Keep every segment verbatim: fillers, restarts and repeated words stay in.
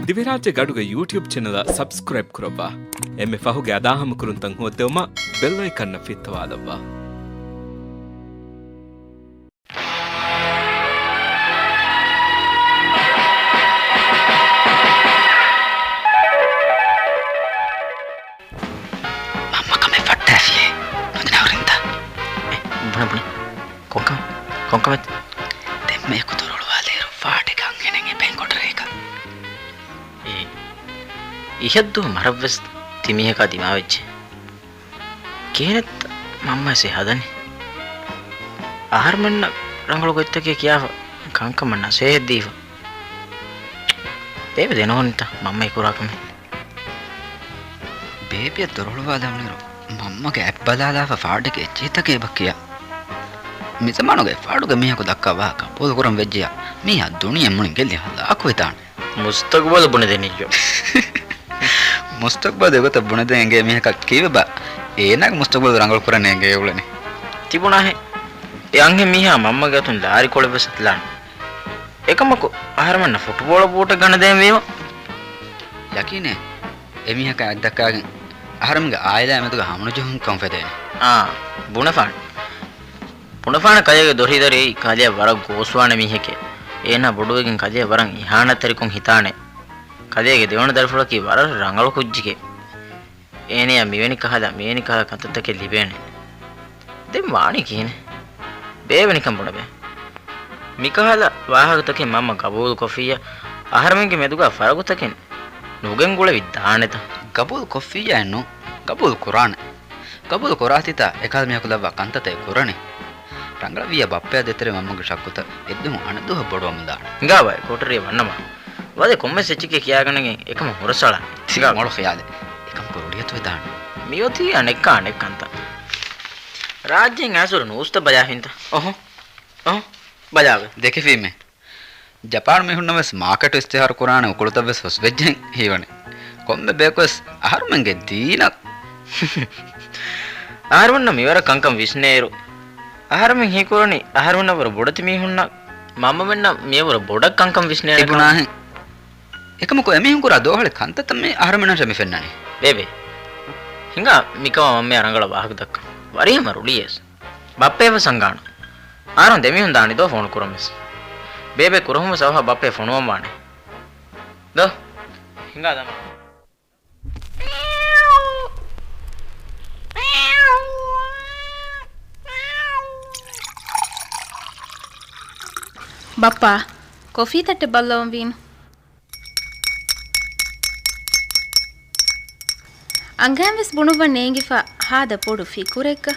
ދިވެހިރާއްޖޭގެ އަޑުގެ ޔޫޓިއުބް ޗެނަލަށް ސަބްސްކްރައިބް ކުރައްވާ. އެންމެ ފަހުގެ އަދާހަމަކުރުންތައް ހޯއްދެވުމަށް ބެލް އައިކަންއަށް ފިއްތަވާލައްވާ. މަންމަ ކަމެއް ފައްޓައިފިއޭ. ނުދެނަ ހުރިންތަ؟ އެ، ބުނެ، ބުނެ. ކޮންކަމެއް؟ ކޮންކަމެއް؟ ދެންމެ އެކު ދޮރު އުޅުވާލިއިރު ފާޑެއްގަ އަންހެނެއް އެބައިން ކޮޓަރޭގަ. އޭ، އިހަށްދުވަހު މަރަށްވެސް ތިމީހަކާ ދިމާވެއްޖެ. ކިހިނެއްތަ މަންމަ އެސެ ހަދަނީ؟ އަހަރުމެންނަށް ރަނގަޅު ގޮތްތަކެއް ކިޔާފަ ކަންކަމަށް ނަސޭހަތް ދީފަ. ދެން ދެނޯނިތަ މަންމަ އެކުރާ ކަމެއް؟ ބޭބެއަށް ދޮރުހުޅުވާލަމުނުއިރު މަންމަގެ އަތްބަލާލާފަ ފާޑެއްގެ އެއްޗިހިތަކެއް އެބަ ކިޔާ. މިޒަމާނުގެ އެއްފާޑުގެ މީހަކު ދައްކާ ވާހަކަ ގަބޫލުކުރަން ވެއްޖިޔާ، މީހާ ދުނިޔެ މުޅިން ގެއްލި ހަލާކުވެދާނެ. މުސްތަގުބަލު ބުނެދެނިއްޔޯ. މުސްތަގުބަލު އެގޮތަށް ބުނެދޭން އެނގޭ މީހަކަށް ކީއްވެބާ؟ އޭނާގެ މުސްތަގުބަލު ރަނގަޅުކުރަން އެނގޭ އުޅެނީ. ތިބުނާހެ، އެ އަންހެން މީހާ މަންމަގެ އަތުން ލާރިކޮޅެއްވެސް އަތުލާނެ. އެކަމަކު، އަހަރެމެންނަށް ފުޓުބޯޅަ ބޫޓެއް ގަނެދޭން ވީމަ. ޔަޤީނޭ، އެމީހަކާ އަތްދައްކާގެން އަހަރެމެންގެ އާއިލާ މެދުގަ ހަމަނުޖެހުން ކަން ފެދޭނެ. އާ، ބުނެފާނެ. ބުނެފާނެ ކަލޭގެ ދޮށީ ދަރި ކަލެއަށް ވަރަށް ގޯސްވާނެ މީހެކޭ. އޭނާ ބޮޑުވެގެން ކަލެއަށް ވަރަށް އިހާނަތްތެރިކޮށް ހިތާނެ. ކަލޭގެ ދެވަނަ ދަރިފުޅަކީ ވަރަށް ރަނގަޅު ކުއްޖެކޭ. އޭނަޔަށް މިވެނި ކަހަލަ، މިވެނި ކަހަލަ ކަންތައްތަކެއް ލިބޭނެ. ދެން ވާނީ ކިހިނެއް؟ ބޭބެ ނިކަން ބުނެބޭ. މިކަހަލަ ވާހަކަތަކެއް މަންމަ ގަބޫލު ކޮށްފިއްޔާ، އަހަރެމެންގެ މެދުގަ ފަރަގުތަކެއް ނުގެންގުޅެވި ދާނެތަ؟ ގަބޫލު ކޮށްފިއްޔާއެއްނު، ގަބޫލު ކުރާނެ. ގަބޫލު ކުރާތީތާ އެކަހަލަ މީހަކު ލައްވާ ކަންތައްތައް ކުރަނީ. ރަނގަޅަށް ވިއްޔާ ބައްޕަޔާ ދޭތެރޭ މަންމަގެ ޝައްކުތައް އެއްދުވަހު އަނެއްދުވަހަށް ބޮޑުވަމުން ދާނެ. ހިނގާބައި ކޮޓަރިއަށް ވަންނަމާ. ވަދެ ކޮންމެސް އެއްޗެކޭ ކިޔާގަނެގެން އެކަމަށް ހުރަސްއަޅާ. ތި މޮޅު ޚިޔާލެއް. އެކަމަކު ރުޅިއަތުވެދާނެ. މިއޮތީ އަނެއްކާ އަނެއް ކަންތައް. ރާއްޖޭން އައިސް ހުރި ނޫސްތައް ބަލާފިންތަ؟ އޮހޮ. އޮހޮ. ބަލާބަ. ދެކެފީމޭ. ޖަޕާން މީހުންނަށް ވެސް މާކެޓު އިސްތިހާރު ކުރާނެ އުކުޅުތައް ވެސް ހުސްވެއްޖެ ހީވަނީ. ކޮންމެ ބަޔަކު ވެސް އަހަރުމެންގެ ދީނަށް. އަހަރުމެންނަށް މިވަރަށް ކަންކަން ވިސްނޭއިރު، އަހަރުމެން ހީކުރަނީ އަހަރުމެންނަށް ވަރަށް ބޮޑެތި މީހުންނަށް މަންމަމެންނަށް މިޔަށް ވަރަށް ބޮޑަށް ކަންކަން ވިސްނޭނެ ކަމަށް. ތިބުނާހެން. އެކަމަކު އެމީހުން ކުރާ ދޯހަޅި ކަންތައްތައް މީ އަހަރުމެންނަށް މި ފެންނަނީ. ބޭބެ، ހިނގާ މިކަމާ މަންމަޔާ ރަނގަޅަށް ވާހަކަ ދައްކަން. ވަރިހަމަ ރުޅިއޭސް. ބައްޕަޔަށް ވެސް އަންގާނަން. އަހަރުން ދެމީހުން ދާނީ ދޯ ފޯނު ކުރަން ވެސް. ބޭބެ ކުރަހުން ވެސް އަވަހަށް ބައްޕަޔަށް ފޮނުވަން ވާނެ. ދޯ. ހިނގާ ދަމާ. ބައްޕާ، ކޮފީ ތައްޓެއް ބައްލަވަން ވީމަ. އަނގައިން ވެސް ބުނުއްވަން ނޭނގިފަ ހާދަ ބޮޑު ފިކުރެއްގަ.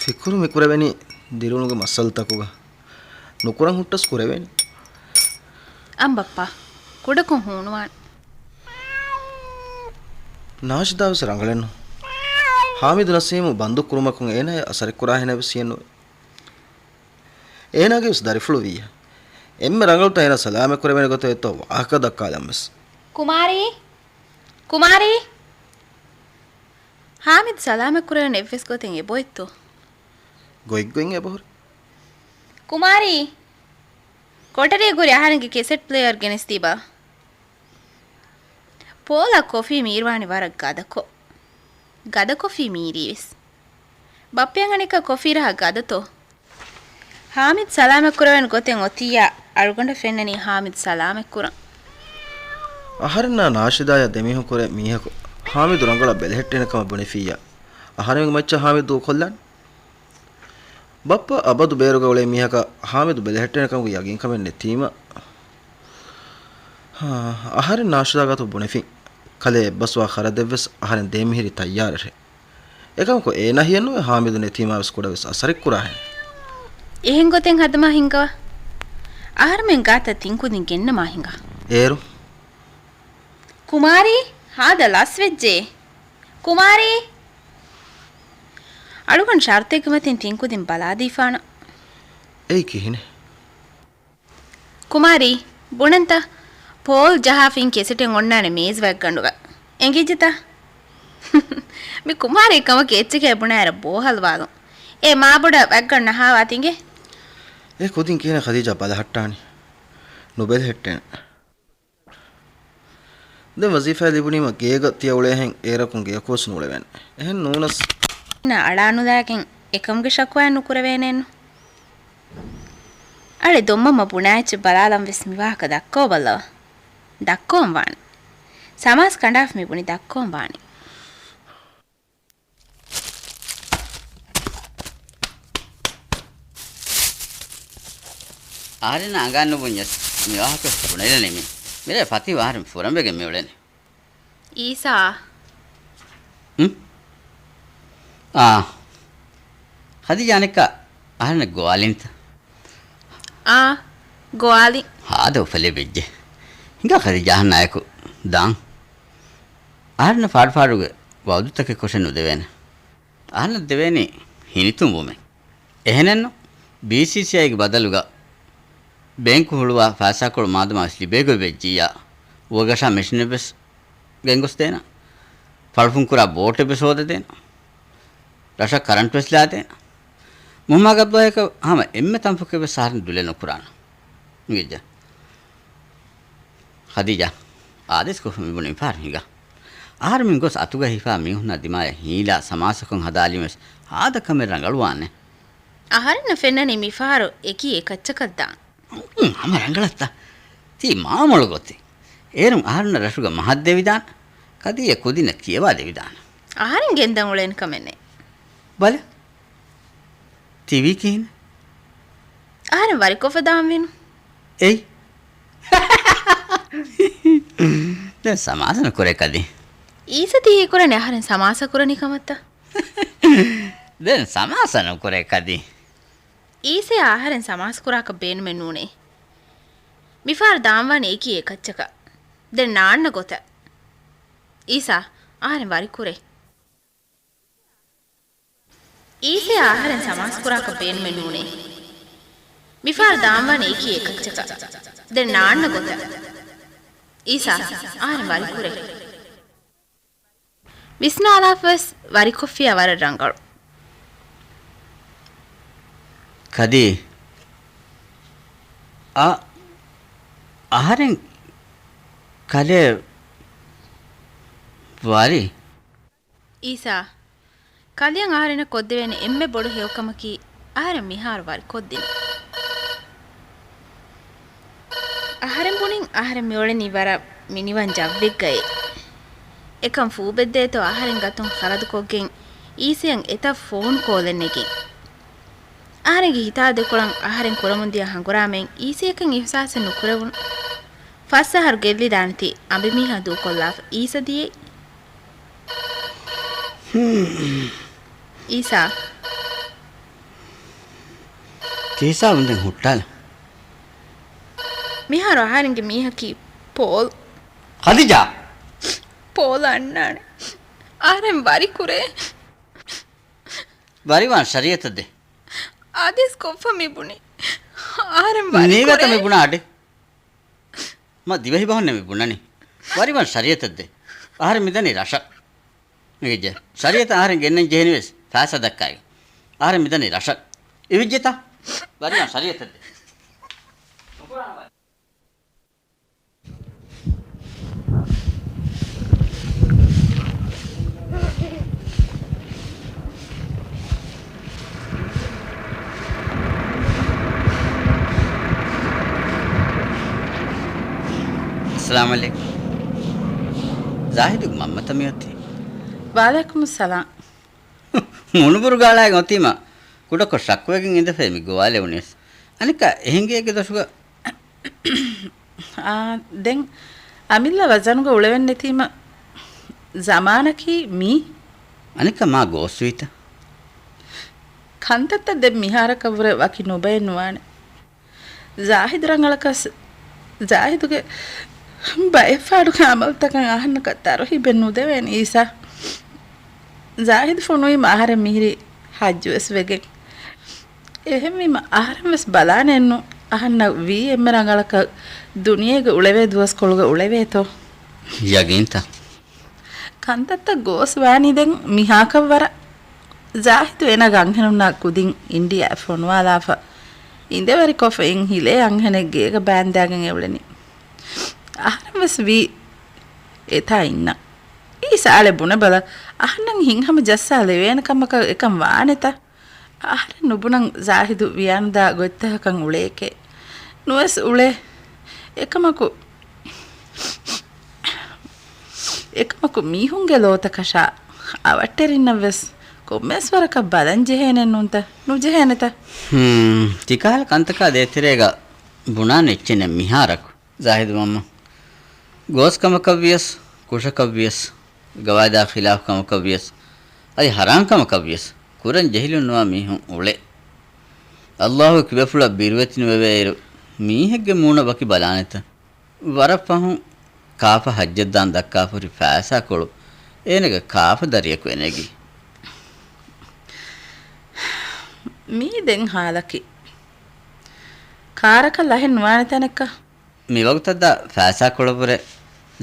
ފިކުރު މި ކުރެވެނީ ދިރިއުޅުމުގެ މައްސަލަތަކުގަ. ނުކުރަން ހުއްޓަސް ކުރެވޭނެ. އަނބައްޕާ، ކުޑަކޮށް ހޫނުވާން. ނާޝިދާ ވެސް ރަނގަޅެއްނު. ހާމިދު ނަސީމު ބަންދު ކުރުމަކުން އޭނާއަށް އަސަރެއް ކުރާހެނެއް ވެސް ހިއެއްނުވޭ. އޭނާގެ ވެސް ދަރިފުޅު ވިއްޔަ. އެންމެ ރަނގަޅުތައް އޭނާ ސަލާމަތް ކުރެވޭނެ ގޮތަށް އެއްތޯ ވާހަކަ ދައްކާލަން ވެސް. ކުމާރީ! ކުމާރީ! ހާމިދު ސަލާމަތް ކުރެވެން އެއްވެސް ގޮތެއް އެބައޮތްތޯ؟ ގޮތްގޮތް އެބަހުރި. ކުމާރީ! ކޮޓަރިއަށް ހުރި އަހަރެންގެ ކެސެޓް ޕްލޭޔަރު ގެނެސްދީބަ. ޕޯލަށް ކޮފީ މީރުވާނެ ވަރަށް ގަދަކޮށް. ގަދަ ކޮފީ މީރީވެސް. ބައްޕައަށް އަނެއްކާ ކޮފީ ރަހަ ގަދަތޯ؟ ހާމިދު ސަލާމަތް ކުރެވޭނެ ގޮތެއް އޮތިއްޔާ، އަޅުގަނޑަށް ފެންނަނީ ހާމިދު ސަލާމަތް ކުރަން. އަހަރެންނާ ނާޝިދާޔާ ދެމީހުން ކުރެ މީހަކު ހާމިދު ރަނގަޅަށް ބެލެހެއްޓޭނެ ކަމަށް ބުނެފިއްޔާ، އަހަރެމެންގެ މައްޗަށް ހާމިދު ދޫކޮށްލާނެ. ބައްޕަ އަބަދު ބޭރުގަ އުޅޭ މީހަކަށް ހާމިދު ބެލެހެއްޓޭނެ ކަމުގެ ޔަގީންކަމެއް ނެތީމަ، އަހަރެން ނާޝިދާ ގާތު ބުނެފިން. ކަލޭ އެއްބަސްވާ ޚަރަދެއްވެސް އަހަރެން ދޭން މިހިރީ ތައްޔާރަށޭ. އެކަމަކު އޭނާ ހިޔެއްނުވޭ ހާމިދު ނެތީމާވެސް ކުޑަވެސް އަސަރެއް ކުރާހެން. އެހެން ގޮތެއް ހަދަމާ ހިންގަވާ. އަހަރެމެން ގާތަށް ތިން ކުދިން ގެންނަމާ ހިނގާ. އޭރު. ކުމާރީ، ހާދަ ލަސްވެއްޖެ. ކުމާރީ! އަޅުގަނޑު ޝަރުތެއްގެ މަތިން ތިން ކުދިން ބަލާދީފާނަން. އެއީ ކިހިނެއް؟ ކުމާރީ، ބުނަންތަ؟ ޕޯލް ޖަހާފިން ކެސެޓެއް އޮންނާނެ މޭޒު ވައްގަނޑުގަ. އެނގިއްޖެތަ؟ މި ކުމާރީ ކަމަކީ އެއްޗެކޭ ބުނާއިރަށް ބޯހަލުވާލުން. އޭ މާބޮޑަށް ވައްގަނޑު ނަހާވާތިނގެ. އެ ކުދިން ކިހިނެއް ޚަދީޖާ ބަލަހައްޓާނީ؟ ނުބެލެހެއްޓޭނެ. ދެން ވަޒީފާ ލިބުނީމަ ގޭގަ ތިޔަ އުޅޭހެން އޭރަކުން ގެޔަކުވެސް ނޫޅެވޭނެ. އެހެން ނޫނަސް. އަޅާނުލާގެން އެކަމުގެ ޝަކުވާ ނުކުރެވޭނެއެއްނު. އަޅެ ދޮންމަމަ ބުނާ އެއްޗެއް ބަލާލަން ވެސް މި ވާހަކަ ދައްކަވަބަލަ. ދައްކަވަން ވާނެ. ސަމާސް ކަނޑާފަ މި ބުނި ދައްކަވަން ވާނެ. އަހަރެންނަށް އަނގައިން ނުބުންޏަސް މި ވާހަކަ ބުނެލަނީ މި. މިރޭ ފަތި އަހަރެން ފުރަނބެގެން މި އުޅެނީ. އީސާ. ހުން؟ އާ. ޚަދީޖާ އަނެއްކާ އަހަރެންނަށް ގޮވާލިންތަ؟ އާ، ގޮވާލި. ހާދަ އުފަލެއް ވެއްޖެ. ހިނގާ ޚަދީޖާ އަހަންނާއެކު ދާން. އަހަރެންނަށް ފާޑުފާޑުގެ ވައުދުތަކެއް ކޮށެއް ނުދެވޭނެ. އަހަންނަށް ދެވޭނީ ހިނިތުންވުމެއް. އެހެނެއްނު، ބީސީސީއައިގެ ބަދަލުގަ ބޭންކު ހުޅުވާ ފައިސާކޮޅު މާދަމާވެސް ލިބޭގޮތް ވެއްޖިއްޔާ، އުވަގަށާ މެޝިނެއްވެސް ގެންގޮސްދޭނަ. ފަޅުފުންކުރާ ބޯޓެއްވެސް ހޯދަދޭނަ. ރަށަށް ކަރަންޓްވެސް ލާދޭނަ. މުހައްމާގަދުވާހެކަ ހަމަ އެންމެ ތަންފުކެއްވެސް އަހަރެން ދުލެއް ނުކުރާނަ. އިނގިއްޖެ. ޚަދީޖާ، އާދޭސްކޮށްފަ މިބުނީ މިފަހަރު ހިނގާ. އަހަރެމެން ގޮސް އަތުގަ ހިފާ މީހުންނާ ދިމާޔަށް ހީލާ ސަމާސަކޮށް ހަދާލީމަވެސް ހާދަ ކަމެއް ރަނގަޅުވާނެ. އަހަރެންނަށް ފެންނަނީ މިފަހަރު އެކީ އެކައްޗަކަށްދާން. ހުން، ހަމަ ރަނގަޅަށްތަ؟ ތީ މާމޮޅު ގޮތެއް. އޭރުން އަހަރެންނަށް ރަށުގަ މަހަށް ދެވިދާނެ. ކަދީ އެ ކުދިންނަށް ކިޔަވާ ދެވިދާނެ. އަހަރެން ގެންދަން އުޅޭނެ ކަމެއް ނެތް. ބަލަ. ތިވީ ކިހިނެއް؟ އަހަރެން ވަރިކޮށްފަ ދާންވީނު. އެއް. ދެން ސަމާސަ ނުކުރޭ ކަދީ. އީސަ ތި ހީކުރަނީ އަހަރެން ސަމާސަ ކުރަނީ ކަމަށްތަ؟ ދެން ސަމާސަ ނުކުރޭ ކަދީ. އީސަޔާ އަހަރެން ސަމާސަ ކުރާކަށް ބޭނުމެއް ނޫނޭ. މިފަހަރު ދާންވާނެ އެކީ އެކައްޗަކަށް. ދެން ނާންނަ ގޮތަށް. އީސާ، އަހަރެން ވަރިކުރޭ. އީސަޔާ އަހަރެން ސަމާސްކުރާކަށް ބޭނުމެއް ނޫނޭ. މިފަހަރު ދާންވާނެ އެކީ އެކައްޗަކަށް. ދެން ނާންނަ ގޮތަށް. އީސާ، އަހަރެން ވަރިކުރޭ. ވިސްނާލާފަވެސް ވަރިކޮށްފިޔާ ވަރަށް ރަނގަޅު. ކަދީ. އަ، އަހަރެން ކަލޭ ވަރި. އީސާ، ކަލެއަށް އަހަރެންނަށް ކޮށްދެވޭނެ އެންމެ ބޮޑު ހެޔޮކަމަކީ އަހަރެން މިހާރު ވަރިކޮށްދިނުން. އަހަރެން ބުނިން އަހަރެން މިއުޅެނީ ވަރަށް މިނިވަން ޖައްވެއްގައޭ. އެކަން ފޫބެއްދޭތޯ އަހަރެން ގަތުން ޚަރަދުކޮށްގެން އީސީއަށް އެތައް ފޯން ކޯލެއް ނެގިން. އަހަރެންގެ ހިތާ ދެކޮޅަށް އަހަރެން ކުރަމުންދިޔަ ހަނގުރާމައިން އީސީއަކަށް އިހުސާސެއް ނުކުރެވުނު. ފަސް އަހަރު ގެއްލިދާނެތީ އަނބިމީހާ ދޫކޮށްލާފަ އީސަ ދިޔައީ. އީސާ. ތި ހިސާބުން ދެން ހުއްޓާލަ. މިހާރު އަހަރެންގެ މީހަކީ ޕޯލް. ޚަދިޖާ! ޕޯލް އަންނާނެ. އަހަރެން ވަރިކުރޭ. ވަރިވާން ޝަރީއަތަށް ދޭ. އާދޭސް ކޮށްފަ މި ބުނީ. އަހަރެން ވަރިކުރޭ. ނީވެތަ މި ބުނާ އަޑެއް؟ މަ ދިވެހި ބަހުންނެ މި ބުނަނީ. ވަރިވާން ޝަރީއަތަށް ދޭ. އަހަރެން މިދަނީ ރަށަށް. ނިގިއްޖެ. ޝަރީއަތަށް އަހަރެން ގެންނަން ޖެހެނީވެސް ފައިސާ ދައްކާގެން. އަހަރެން މިދަނީ ރަށަށް. އިވިއްޖެތަ؟ ވަރިވާން ޝަރީއަތަށް ދޭ. އައްސަލާމު ޢަލައިކުމް. ޒާހިދުގެ މަންމަތަ މިއޮތީ؟ ވަޢަލައިކުމުއްސަލާމް. މުނުބުރު ގާޅާގެން އޮތީމަ ކުޑަކޮށް ޝައްކުވެގެން އިނދެފައި މި ގޮވާލެވުނީވެސް. އަނެއްކާ އެހެން ގެއެއްގެ ދޮށުގަ. އާ، ދެން އަމިއްލަ ވަޒަނުގަ އުޅެވެން ނެތީމަ ޒަމާނަކީ މީ. އަނެއްކާ މާ ގޯސްވީތަ؟ ކަންތައްތައް ދެން މިހާރަކަށްވުރެ ވަކި ނުބައެއް ނުވާނެ. ޒާހިދު ރަނގަޅަކަސް، ޒާހިދުގެ ބައެއްފާޑުގެ އަމަލުތަކަށް އަހަންނަކަށް ތަރުހީބެއް ނުދެވޭނެ އީސާ. ޒާހިދު ފޮނުވީމަ އަހަރެން މިހިރީ ޙައްޖުވެސް ވެގެން. އެހެންވީމަ އަހަރެން ވެސް ބަލާނެއެއްނު އަހަންނަށް ވީ އެންމެ ރަނގަޅަކަށް ދުނިޔޭގަ އުޅެވޭ ދުވަސްކޮޅުގަ އުޅެވޭތޯ. ޔަގީންތަ؟ ކަންތައްތައް ގޯސް ވާނީ ދެން މިހާކަށް ވަރަށް. ޒާހިދު އޭނާގެ އަންހެނުންނާ ކުދިން އިންޑިއާއަށް ފޮނުވާލާފަ، އިނދެވެރިކޮށްފަ އިން ހިލޭ އަންހެނެއް ގޭގަ ބާންދާގެން އެ އުޅެނީ. އަހަރެން ވެސް ވީ އެތާ އިންނަ. އީސާ އަޅެ ބުނެބަލަ، އަހަންނަށް ހިތްހަމަ ޖައްސާލެވޭނެ ކަމަކަށް އެކަން ވާނެތަ؟ އަހަރެން ނުބުނަން ޒާހިދު ވިޔާނުދާ ގޮތްތަކަކަށް އުޅޭކޭ. ނުވެސް އުޅޭ. އެކަމަކު، އެކަމަކު މީހުންގެ ލޯތަކަށާ އަވަށްޓެރިންނަށްވެސް ކޮންމެސް ވަރަކަށް ބަލަން ޖެހޭނެއް ނޫންތަ؟ ނުޖެހޭނެތަ؟ ހުން، ތިކަހަލަ ކަންތަކާ ދޭތެރޭގަ ބުނާނެ އެއްޗެއް ނެތް މިހާރަކު. ޒާހިދު މަންމަ، ގޯސް ކަމަކަށްވިޔަސް، ކުށަކަށްވިޔަސް، ގަވާއިދާ ޚިލާފު ކަމަކަށްވިޔަސް، އަދި ހަރާން ކަމަކަށްވިޔަސް، ކުރަން ޖެހިލުން ނުވާ މީހުން އުޅޭ. އައްލާހު ކިބަފުޅަށް ބިރުވެތިނުވެވޭއިރު، މީހެއްގެ މޫނަށް ވަކި ބަލާނެތަ؟ ވަރަށް ފަހުން ކާފަ ހައްޖަށްދާން ދައްކާފަހުރި ފައިސާކޮޅު އޭނަގެ ކާފަ ދަރިޔަކު އެނެގި. މީ ދެން ހާލަކީ. ކާރަކަށް ލަހެއް ނުވާނެ ތަނެއްކަ. މިވަގުތަށްދާ ފައިސާކޮޅަށްވުރެ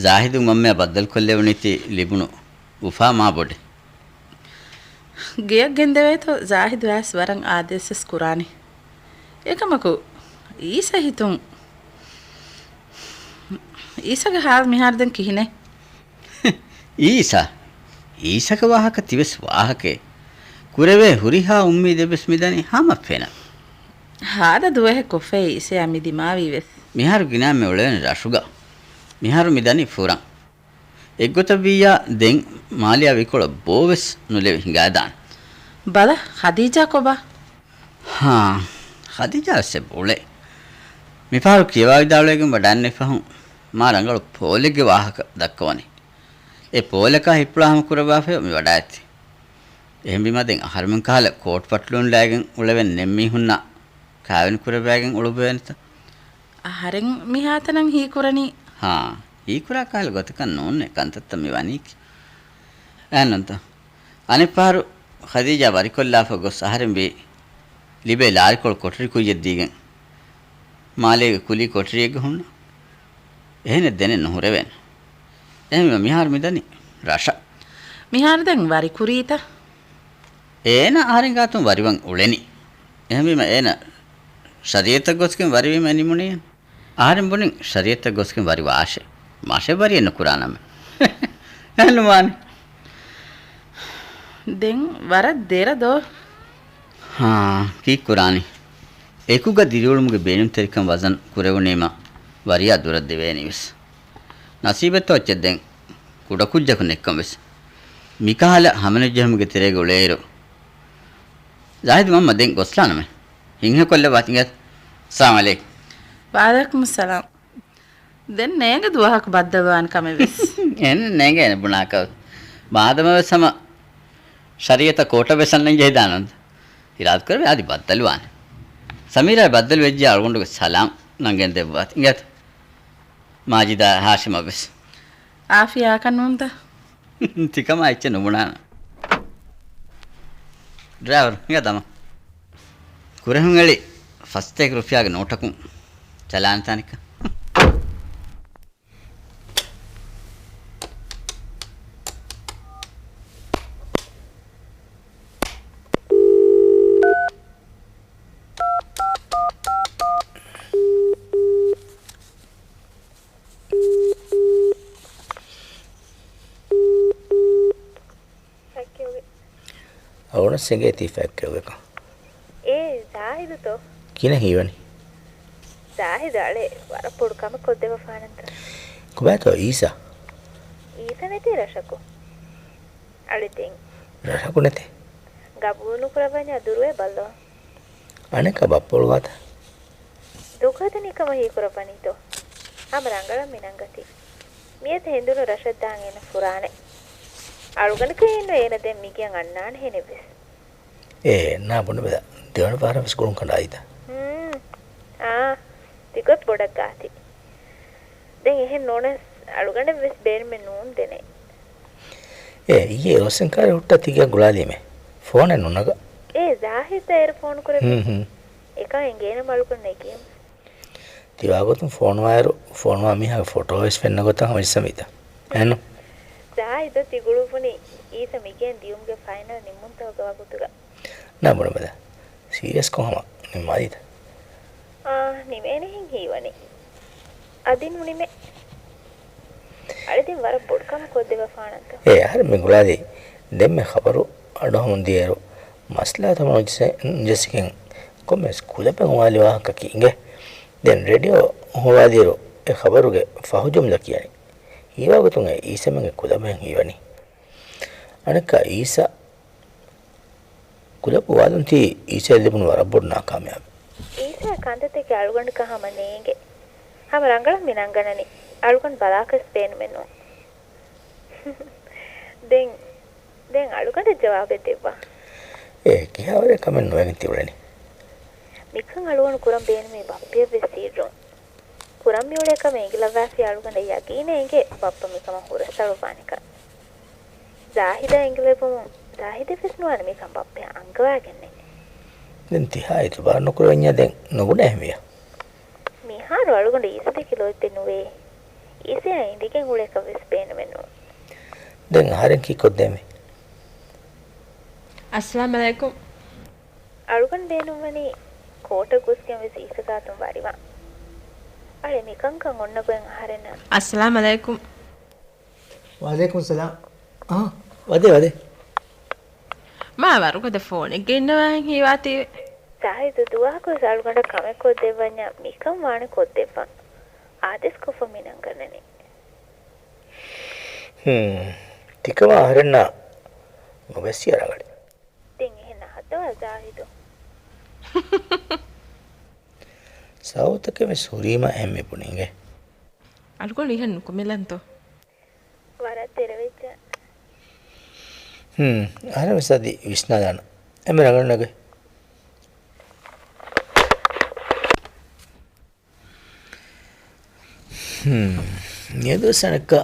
ޒާހިދު މަންމަޔަށް ބައްދަލުކޮށްލެވުނީތީ ލިބުނު އުފާ މާ ބޮޑެއް. ގެޔަށް ގެންދެވޭތޯ ޒާހިދު އައިސް ވަރަށް އާދޭސްވެސް ކުރާނީ. އެކަމަކު އީސަ ހިތުން، އީސަގެ ހާލު މިހާރު ދެން ކިހިނެއް؟ އީސަ؟ އީސަގެ ވާހަކަ ތިވެސް ވާހަކައެއް. ކުރެވޭ ހުރިހާ އުއްމީދެއްވެސް މިދަނީ ހަމަ ފެނަށް. ހާދަ ދުވަހެއް ކޮށްފައި އީސަޔާ މި ދިމާވީވެސް. މިހާރު ގިނައިންމެ އުޅެވެނީ ރަށުގަ. މިހާރު މިދަނީ ފުރަން. އެއްގޮތަށްވިއްޔާ ދެން މާލެއާ ވިކޮޅަށް ބޯވެސް ނުލެވި ހިނގާދާނެ. ބަލަ، ޚަދީޖާ ކޮބާ؟ ހާ، ޚަދީޖާ ވެސް އެބަ އުޅޭ. މިފަހަރު ކިޔަވާވިދާޅުވެގެން ވަޑައިގެންނެވި ފަހުން މާ ރަނގަޅު ޕޯލެއްގެ ވާހަކަ ދައްކަވަނީ. އެ ޕޯލަކާ ހިތްޕުޅާ ހަމަ ކުރައްވާފައި މި ވަޑައިގަތީ. އެހެންވީމާ ދެން އަހަރުމެން ކަހަލަ ކޯޓް ފަޓްލޫން ލައިގެން އުޅެވެން ނެތް މީހުންނާ ކާވެނި ކުރެއްވައިގެން އުޅުއްވަވޭނެތަ؟ އަހަރެން މިހާތަނަށް ހީކުރަނީ. ހާ، ހީކުރާ ކަހަލަ ގޮތަކަށް ނޫނޭ ކަންތައްތައް މި ވަނީކީ. އެހެންނޫންތަ؟ އަނެއްފަހަރު ޚަދީޖާ ވަރިކޮށްލާފަ ގޮސް އަހަރެން ވީ ލިބޭ ލާރިކޮޅު ކޮޓަރި ކުއްޔަށް ދީގެން މާލޭގެ ކުލީ ކޮޓަރިއެއްގަ ހުންނަ. އެހެނެއް ދެނެއް ނުހުރެވޭނެ. އެހެންވީމަ މިހާރު މިދަނީ ރަށަށް. މިހާރު ދެން ވަރި ކުރީތަ؟ އޭނަ އަހަރެން ގާތުން ވަރިވަން އުޅެނީ. އެހެންވީމަ އޭނަ ޝަރީއަތަށް ގޮސްގެން ވަރިވީމަ ނިމުނީ. އަހަރެން ބުނިން ޝަރީއަތަށް ގޮސްގެން ވަރި ވާށޭ. މަށެއް ވަރިއެއް ނުކުރާނަމޭ. އެހެންނުވާނެ. ދެން ވަރަށް ދެރަ ދޯ؟ ހާ، ކީއްކުރާނީ؟ އެކުގަ ދިރިއުޅުމުގެ ބޭނުންތެރިކަން ވަޒަން ކުރެވުނީމަ ވަރިޔާ ދުރަށް ދެވޭނީވެސް. ނަސީބެއްތޯ އެއްޗެއް ދެން ކުޑަކުއްޖަކު ނެއްކަން ވެސް. މިކަހަލަ ހަމަނުޖެހުމުގެ ތެރޭގަ އުޅޭއިރު، ޒާހިދު މަންމަ ދެން ގޮސްލާނަމޭ. ހިތްހަމަކޮށްލައްވާތި އިނގޭތަ؟ ސަލާމް ޢަލައިކުމް. ވަޢަލައިކުމުއްސަލާމް. ދެން ނޭނގެ ދުވަހަކު ބައްދަލުވާނެ ކަމެއްވެސް. އެހެން ނޭނގޭނެ ބުނާކަށް. މާދަމާވެސް ހަމަ ޝަރީއަތަށް ކޯޓަށްވެސް އަންނަން ޖެހިދާނަން. އިރާދަކުރެއްވި އަދި ބައްދަލުވާނެ. ސަމީރާ ބައްދަލު ވެއްޖެޔާ އަޅުގަނޑުގެ ސަލާމް ނަންގެން ދެއްވާތި. އިނގޭތަ؟ މާޖިދާ ހާޝިމަށްވެސް. އާފިޔާ އަކަށް ނޫންތަ؟ ތިކަމާ އެއްޗެއް ނުބުނާނަން. ޑްރައިވަރު، ހިނގާ ދަމާ. ކުރެހުން އެޅި ފަސްތޭކަ ރުފިޔާގެ ނޯޓަކުން ޗަލާންތާނިކަ. ފެއްކެވުގެ. އަޅުގަނޑަށް އެނގޭތީ ފެއްކެވުގެކަން. އޭ، ޒާހިދުތޯ؟ ކިހިނެއް ހީވަނީ؟ ޒާހިދު އަޅެ ވަރަށް ބޮޑު ކަމެއް ކޮށްދެއްވަފާނަންތަ؟ ކޮބާތޯ އީސާ؟ އީސަ ނެތޭ ރަށަކު. އަޅެ ދެން. ރަށަކު ނެތޭ؟ ގަބޫލު ނުކުރައްވަންޏާ ދުރުވޭ ބައްލަވަން. އަނެއްކާ ބައްޕަ އޮޅުވާތަ؟ ދުކުހަދަނީ ކަމަށް ހީކުރައްވަނީތޯ؟ ހަމަ ރަނގަޅަށް މި ނަންގަތީ. މިއަދު ހެނދުނު ރަށަށް ދާން އޭނަ ފުރާނެ. އަޅުގަނޑަކަށް އެއްނު އޭނަ ދެން މިގެއަށް އަންނާނެހެނެއްވެސް. އޭ، ނާ ބުނެބަލަ، ދެވަނަ ފަހަރަށް ވެސް ގުޅުން ކަނޑާއިތަ؟ ހޫން. އާ، ތިގޮތް ބޮޑަށް ގާތި. ދެން އެހެން ނޫނަސް އަޅުގަނޑަށް ވެސް ބޭނުމެއް ނޫން ދެނެއް. އޭ، އިއްޔެ ރޯޝަން ކާރި ހުއްޓާ ތިގެއަށް ގުޅާލީމޭ. ފޯނެއް ނުނަގާ. އޭ، ޒާހިދަށް އޭރު ފޯނު ކުރެއްވި. ހުން، ހުން. އެކަން އެނގޭނަމަ އަޅުގަނޑު ނެގީމު. ތިވާގޮތުން ފޯނުވާއިރު، ފޯނުވާ މީހާގެ ފޮޓޯ ވެސް ފެންނަ ގޮތަށް ހަމަޖައްސަންވީތަ؟ އެހެންނު؟ ޒާހިދު ތި ގުޅުއްވުނީ އީސަ މިގެއިން ދިޔުމުގެ ފައިނަލް ނިންމުންތަކުގެ ވަގުތުގަ. ނާ ބުނެބަލަ. ސީރިއަސްކޮށް ހަމަ ނިންމާލީތަ؟ އާ، ނިމޭނެހެން ހީވަނީ. އަދި ނުނިމޭ. ދެން ވަރަށް ބޮޑު ކަމެއް ކޮށްދެއްވާފާނަންތޯ؟ އޭ، އަހަރެން މި ގުޅާލީ ދެންމެ ޚަބަރު އަޑުއަހަމުން ދިޔައިރު، މަސްލަހަތު ނުޖެސިގެން ކޮންމެސް ކުލަބެއް އުވާލި ވާހަކަކީ އިނގޭ. ދެން ރޭޑިއޯ ހޮވާލިއިރު އެ ޚަބަރުގެ ފަހު ޖުމްލަ ކިޔަނީ. ހީވާގޮތުން އެ އީސަމެންގެ ކުލަބަށް ހީވަނީ. އަނެއްކާ އީސަ ކުލަބު އުވާލުންތީ އީސައަށް ލިބުނު ވަރަށް ބޮޑު ނާކާމިޔާބެއް. އީސައަށް ކަންތައްތަކެއް އަޅުގަނޑު ކަހަމަ ނޭނގެ. ހަމަ ރަނގަޅަށް މި ނަންގަންނަނީ. އަޅުގަނޑު ބަލާކަސް ބޭނުމެއް ނޫން. ދެން، ދެން އަޅުގަނޑަށް ޖަވާބެއް ދެއްވާ. އޭ، ކިހާވަރެއް ކަމެއް ނުވެގެން ތިއުޅެނީ. މިކަން އަޅުގަނޑު ކުރަން ބޭނުމީ ބައްޕަޔަށް ވެސް ސިއްރުން. ކުރަން މިއުޅޭ ކަމެއް އެނގިލައްވާފި އަޅުގަނޑަށް ޔަގީނެއް އެނގޭ ބައްޕަ މިކަމަށް ހުރަސްއަޅުއްވާނެކަން. ޒާހިދަށް އެނގިލެވުމުން ޒާހިދަށްވެސް ނުވާނެ މިކަން ބައްޕަޔަށް އަންގަވާގެންނެއް. ދެން ތިހާ އިތުބާރު ނުކުރެވެންޏާ ދެން ނުބުނޭ އެހެންވިޔާ. މިހާރު އަޅުގަނޑު އީސަ ދެކި ލޯތްތެއް ނުވޭ. އީސައާ އިނދިގެން އުޅޭކަށް ވެސް ބޭނުމެއް ނޫން. ދެން އަހަރެން ކީއްކޮށްދޭންވީ؟ އައްސަލާމް އަލައިކުމް. އަޅުގަނޑު ބޭނުންވަނީ ކޯޓަށް ގޮސްގެން ވެސް އީސަގާތުން ވަރިވާން. އަޅެ މިކަންކަން އޮންނަ ގޮތް އަހަރެންނަށް. އައްސަލާމް އަލައިކުމް. ވަޢަލައިކުމް ސަލާމް. އާ، ވަދެ، ވަދެ. މާ ވަރުގަދަ ފޯނެއްގަ އިންނަވާހެން ހީވާތީވެ. ޒާހިދު ދުވަހަކުވެސް އަޅުގަނޑަށް ކަމެއް ކޮށްދެއްވަންޏާ މިކަން ވާނެ ކޮށްދެއްވަން. އާދޭސްކޮށްފަ މި ނަންގަންނަނީ. ހުން. ތިކަމާ އަހަރެންނާ ނުވެސް ރަނގަޅީ. ދެން އެހެން ނަހައްދަވާ ޒާހިދު. ސައުތަކެއް ވެސް ހުރީމަ އެހެން މި ބުނިނގެ. އަޅުގަނޑު އިހެން ނުކުމެލަންތޯ؟ ވަރަށް ދެރަވެއްޖެ. ހުން، އަހަރެން ވެސް އަދި ވިސްނާލާނަން. އެންމެ ރަނގަޅު ނަގައި. ހުން، މިއަދުވެސް އަނެއްކާ.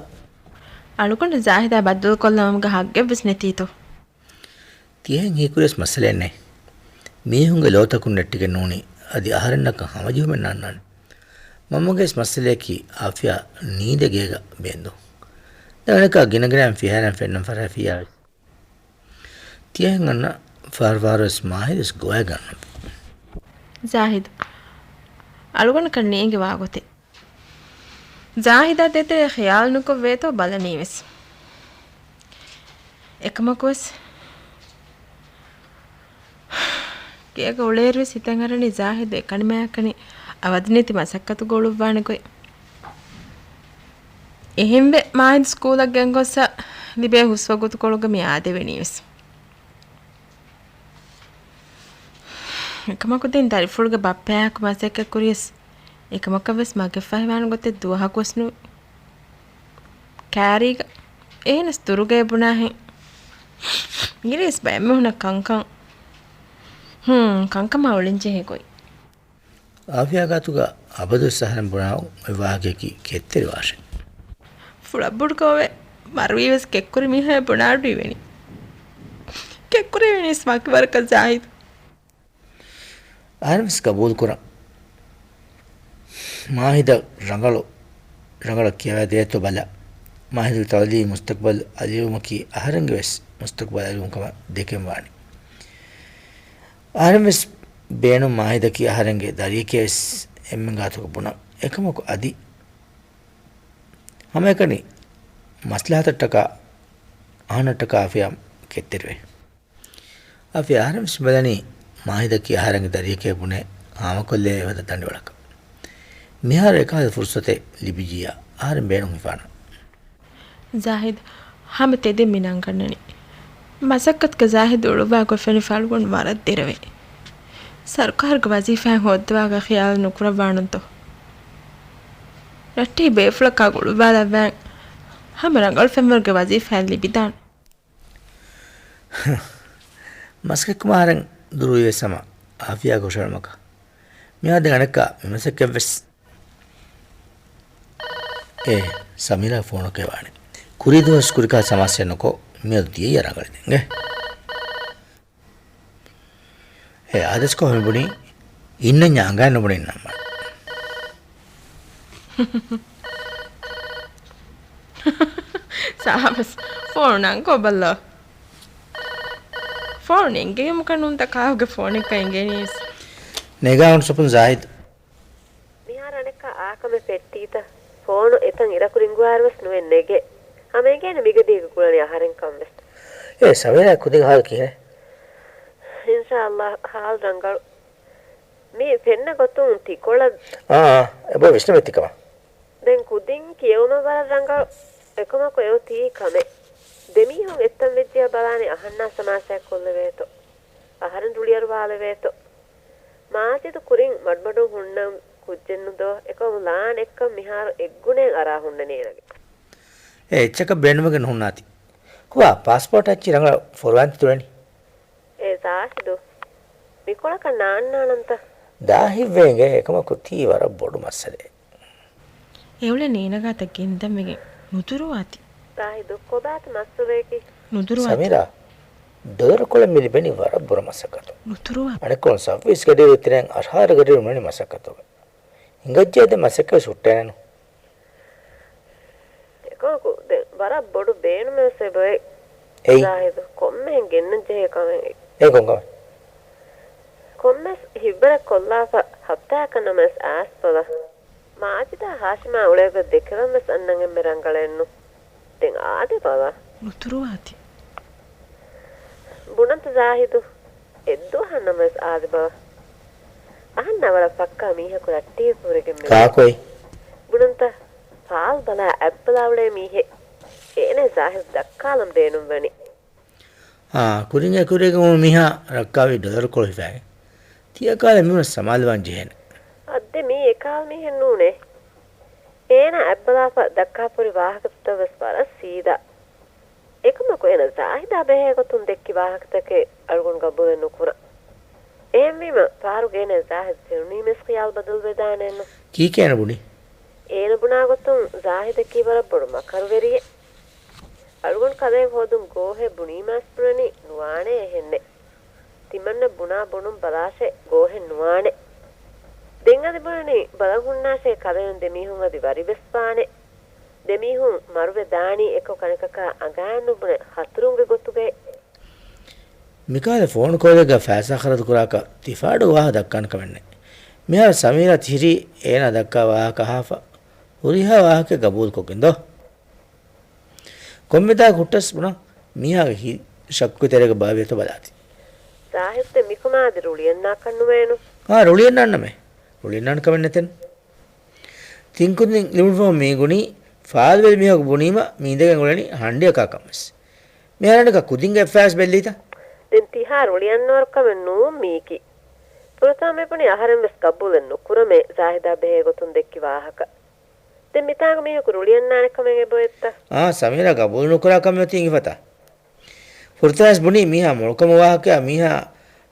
އަޅުގަނޑު ޒާހިދާ ބައްދަލުކޮށްލަވުމުގެ ހައްގެއްވެސް ނެތީތޯ؟ ތިހެން ހީކުރިޔަސް މައްސަލައެއް ނެތް. މީހުންގެ ލޯތަކުން ނެއްޓިގެން ނޫނީ އަދި އަހަރެންނަކަށް ހަމަޖެހުމެއް ނަންނާނެ. މަންމަގެވެސް މައްސަލަޔަކީ އާފިޔާ ނީނދެ ގޭގަ ބޭންދުން. ދެން އަނެއްކާ ގިނަގިނައިން ފިހާރައިން ފެންނަން ފަރާތް ފިޔާވެސް. ތިޔަހެން އަންނަ ފަހަރު ފަހަރުވެސް މާހިދުވެސް ގޮވައިގަންނަން. ޒާހިދު. އަޅުގަނޑަކަށް ނޭނގި ވާގޮތެއް. ޒާހިދާ ދޭތެރޭ ޚިޔާލު ނުކޮށް ވޭތޯ ބަލަނީވެސް. އެކަމަކުވެސް ގޭގަ އުޅޭއިރުވެސް ހިތަށް އަރަނީ ޒާހިދު އެކަނިމައަކަނި އަވަދިނެތި މަސައްކަތުގަ އުޅުއްވާނެ ގޮތް. އެހެންވެ މާހިދު ސްކޫލަށް ގެންގޮސްސަ ލިބޭ ހުސްވަގުތުކޮޅުގަ މި އާދެވެނީވެސް. އެކަމަކު ދެން ދަރިފުޅުގެ ބައްޕައާއެކު މަސައްކަތް ކުރިޔަސް، އެކަމަކަށްވެސް މަގެއް ފަހިވާން ގޮތެއް ދުވަހަކުވެސް ނުވި. ކާރީގަ އެހެނަސް ދުރުގައި ބުނާހެން. މިރޭސް ބައެއްމެ ހުންނަ ކަންކަން. ހުން، ކަންކަމާ އުޅެންޖެހޭ ގޮތް. އާފިޔާ ގާތުގަ އަބަދުވެސް އަހަރެން ބުނާ އޮތް ވާހަކަޔަކީ ކެތްތެރި ވާށެ. ފުޅަށް ބޮޑުކޮށްވެ މަރުވީވެސް ކެއްކުރި މީހާ ބުނާ އަޑު އިވެނީ. ކެއްކުރެވެނީސް ވަކި ވަރަކަށް ޒާހިދު. އަހަރެންވެސް ގަބޫލުކުރަން. މާހިދަށް ރަނގަޅު، ރަނގަޅަށް ކިޔަވައިދޭތޯ ބަލަ. މާހިދުގެ ތަޢުލީމީ މުސްތަޤްބަލް އަލިއުޅުމަކީ އަހަރެންގެ ވެސް މުސްތަޤްބަލް އަލިއުޅުން ކަމަށް ދެކެން ވާނެ. އަހަރެން ވެސް ބޭނުން މާހިދަކީ އަހަރެންގެ ދަރިއެކޭ ވެސް އެންމެން ގާތުގަ ބުނަން. އެކަމަކު އަދި ހަމައެކަނި މަސްލަހަތަށްޓަކާ އަހަންނަށްޓަކާ އާފިޔާ ކެތްތެރިވޭ. އާފިޔާ އަހަރެން ވެސް ބަލަނީ މާހިދަކީ އަހަރެންގެ ދަރިއެކޭ ބުނެ ހާމަކޮށްލެވޭ އެފަދަ ދަނޑިވަޅަކަށް. މިހާރު އެކަހަލަ ފުރުސަތެއް ލިބިއްޖިއްޔާ އަހަރެން ބޭނުން ހިފާނަން. ޒާހިދު، ހަމަ ތެދެއް މި ނަންގަންނަނީ. މަސައްކަތުގަ ޒާހިދު އުޅުއްވާ ގޮތް ފެނިފަ އަޅުގަނޑު ވަރަށް ދެރަވޭ. ސަރުކާރުގެ ވަޒީފާއެއް ހޯއްދަވާގޮތް ޚިޔާލު ނުކުރައްވާނަންތޯ؟ ރައްޓެހި ބޭފުޅަކާ ގުޅުއްވާލައްވާ ހަމަ ރަނގަޅު ފެންވަރުގެ ވަޒީފާއެއް ލިބިދާނެ. މަސައްކަތްކުރުމަށް އަހަރެން ދުރުވީވެސް ހަމަ އާފިޔާގެ ހުށަހެޅުމަކަށް. މިހާރު ދެން އަނެއްކާ މި މަސައްކަތްވެސް. އޭ، ސަމީރާ ފޯނުކުރައްވާނެ. ކުރީ ދުވަސް ކުރިކަހަލަ ސަމާސްޔާ ނުކޮށް މިއަދު ދިޔައީ ރަނގަޅީ ދެން. އޭ. އޭ އާދޭސްކޮށް މި ބުނީ އިންނަންޏާ އަނގައިން ނުބުނީ ނަމަ. ސާބަސް، ފޯނު ނަންކޮށް ބައްލަ. ފޯނު ނެންގެވުމަކަށް ނޫންތަ ކާކުގެ ފޯނެއްގަ އެނގޭނީސް. ނޭގާ އުންސުޕުން ޒާހިދު. މިހާރު އަނެއްކާ އާކަމެއް ފެއްޓީތަ؟ ފޯނު އެތަން އިރަކު ރިނގުވާއިރުވެސް ނުއެއް ނެގޭ. ހަމައެގޭނެ މިގަޑީގަ ގުޅަނީ އަހަރެންކަންވެސް. އޭ ސަމީރާ ކުދިން ހާލު ކިހިނެއް؟ އިންޝާﷲ ހާލު ރަނގަޅު. މި ފެންނަ ގޮތުން ތިކޮޅަށް. އާ، އާ، އެބަ ވިސްނަމެއް ތިކަމަށް. ދެން ކުދިން ކިޔެވުމަށް ވަރަށް ރަނގަޅު. އެކަމަކު އެއޮތީ ކަމެއް. ދެމީހުން އެއްތަން ވެއްޖިޔާ ބަލާނީ އަހަންނާ ސަމާސާ ކޮށްލެވޭތޯ. އަހަރެން ރުޅިއަރުވާލެވޭތޯ. މާޖިދު ކުރިން މަޑުމަޑުން ހުންނަ ކުއްޖެއްނުދޯ. އެކަމު ލާން އެއްކަން މިހާރު އެއްގުނައެއް އަރާ ހުންނަނީ އޭނަގެ. އެ އެއްޗަކަށް ބޭނުމެއްގެ ނުހުންނާތީ. ކޮބާ، ޕާސްޕޯޓް އައްޗި ރަނގަޅަށް ފޮރުވާން ތުޅެނީ؟ އޭ ޒާހިދު، މިކޮޅަކަށް ނާންނާނަންތަ؟ ދާހިތްވެ އިނގޭ، އެކަމަކު ތީ ވަރަށް ބޮޑު މައްސަލައެއް. އެއުޅެނީ އޭނަގާތައް ގެންދަންވެގެން ނުދުރުވާތި. ޒާހިދު، ކޮބާތަ މައްސަލައަކީ؟ ނުދުރުވާތި. ސަމީރާ، ޑޮލަރު ކޮޅެއް މި ލިބެނީ ވަރަށް ބުރަ މަސައްކަތު. ނުދުރުވާތި. އަނެއްކޮޅުން ސައުވީސް ގަޑިއިރު ތިރެން އަށާރަ ގަޑިއިރު މިވަނީ މަސައްކަތުގަ. ހިނގައްޖެ ދެ މަސައްކަތް ހުއްޓޭނެނު. އެކަމަކު ދެން ވަރަށް ބޮޑު ބޭނުމެއް ވެސް އެބައޮތް. އެއީ؟ ޒާހިދު، ކޮންމެހެން ގެންނަން ޖެހޭ ކަމެއް. އެ ކޮން ކަމެއް؟ ކޮންމެސް ހިތްވަރެއް ކޮށްލާފަ ހަފްތާއަކަށް ނަމަވެސް އައިސް ބަލަ. މާޖިދާ ހާޝިމާ އުޅޭގޮތް ދެކެވަން ވެސް އަންނަން އެންމެ ރަނގަޅެއްނު. ދެން އާދެ ބަލަ. ނުދުރުވާތި. ބުނަންތަ ޒާހިދު، އެއްދުވަހަށް ނަމަވެސް އާދެ ބަލަ. އަހަންނާ ވަރަށް ފައްކާ މީހަކު ރައްޓެހި ކުރެގެން މި. ކާކުއި؟ ބުނަންތަ، ފާލް ބަލާ އަތްބަލާ އުޅޭ މީހެއް. އޭނަ ޒާހިދު ދައްކާލަން ބޭނުންވަނީ. އާ، ކުރިން އެކުރެގެން މީހާ ރައްކާވީ ޑޮލަރު ކޮޅު ހިފާގެން. ތިޔަ ކާލެ މިވަން ސަމާލުވާން ޖެހޭނެ. އައްދެ މީ އެކާލް މީހެއް ނޫނޭ. އޭނަ އަތްބަލާފަ ދައްކާފަ ހުރި ވާހަކަތައް ވެސް ވަރަށް ސީދާ. އެކަމަކު އޭނަ ޒާހިދާ ބެހޭ ގޮތުން ދެއްކި ވާހަކަތަކެއް އަޅުގަނޑު ގަބޫލެއް ނުކުރަން. އެހެންވީމަ ފަހަރުގަ އޭނަ ޒާހިދު ފެނުނީމަސް ޚިޔާލު ބަދަލުވެދާނެއެއްނު. ކީކޭ އޭނަ ބުނީ؟ އޭނަ ބުނާ ގޮތުން ޒާހިދަކީ ވަރަށް ބޮޑު މަކަރުވެރިއެއް. އަޅުގަނޑު ކަލޭގެ ހޯދުން ގޯހެއް ބުނީމަސް ބުނަނީ ނުވާނޭ އެހެންނެއް. ތިމަންނަ ބުނާ ބުނުން ބަލާށޭ ގޯހެއް ނުވާނެ. ދެން އަދި ބުނަނީ ބަލަން ހުންނާށޭ ކަލޭނު ދެމީހުން އަދި ވަރިވެސް ވާނެ. ދެމީހުން މަރުވެ ދާނީ އެކަކު ކަނިކަކާ އަނގައިން ނުބުނެ ހަތުރުންގެ ގޮތުގައި. މިކާލެ ފޯނު ކޯލެއްގަ ފައިސާ ޚަރަދު ކުރާކަށް ތި ފާޑު ވާހަކަ ދައްކާނެ ކަމެއް ނެތް. މިހާރު ސަމީރާ ތިހިރީ އޭނާ ދައްކާ ވާހަކަ އަހާފަ ހުރިހާ ވާހަކައެއް ގަބޫލުކޮށްގެން ދޯ. ކޮންމެ ދާ ހުއްޓަސް ބުނާ މީހާގެ ހިތް ޝައްކު ތެރޭގަ ބާވިޔަތޯ ބަލާތި. ޒާހިދު މިކަމާ އަދި ރުޅިއަންނާކަށް ނުވޭނު. އާ، ރުޅިއަންނާނަމޭ. ރުޅިއަންނާނެ ކަމެއް ނެތެން. ތިން ކުދިން ލިބުނު ފަހުން މީ ގުނީ ފާލުވެލި މީހަކު ބުނީމަ މީ އިނދެގެން އުޅެނީ ހަނޑިއަކާ ކަންވެސް. މިހާރަނޑަކަށް ކުދިންގެ އެއްފައިސް ބެއްލީތަ؟ ދެން ތިހާ ރުޅިއަންނަވަރު ކަމެއް ނޫން މީކީ. ފުރަތަމަ މި ބުނީ އަހަރެން ވެސް ގަބޫލެއް ނުކުރަމޭ ޒާހިދާ ބެހޭ ގޮތުން ދެއްކި ވާހަކަ. ދެން މިތާނގަ މީހަކު ރުޅިއަންނާނެ ކަމެއް އެބައޮތްތަ؟ އާ، ސަމީރާ ގަބޫލު ނުކުރާ ކަމެއް އޮތީ އިނގިފަތާ. ފުރަތަމަވެސް ބުނީ މީހާ މޮޅުކަމު ވާހަކަޔާ މީހާ،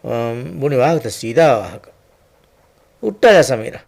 އަ، ބުނި ވާހަކަތައް ސީދާ ވާހަކަ. ހުއްޓާލާ ސަމީރާ.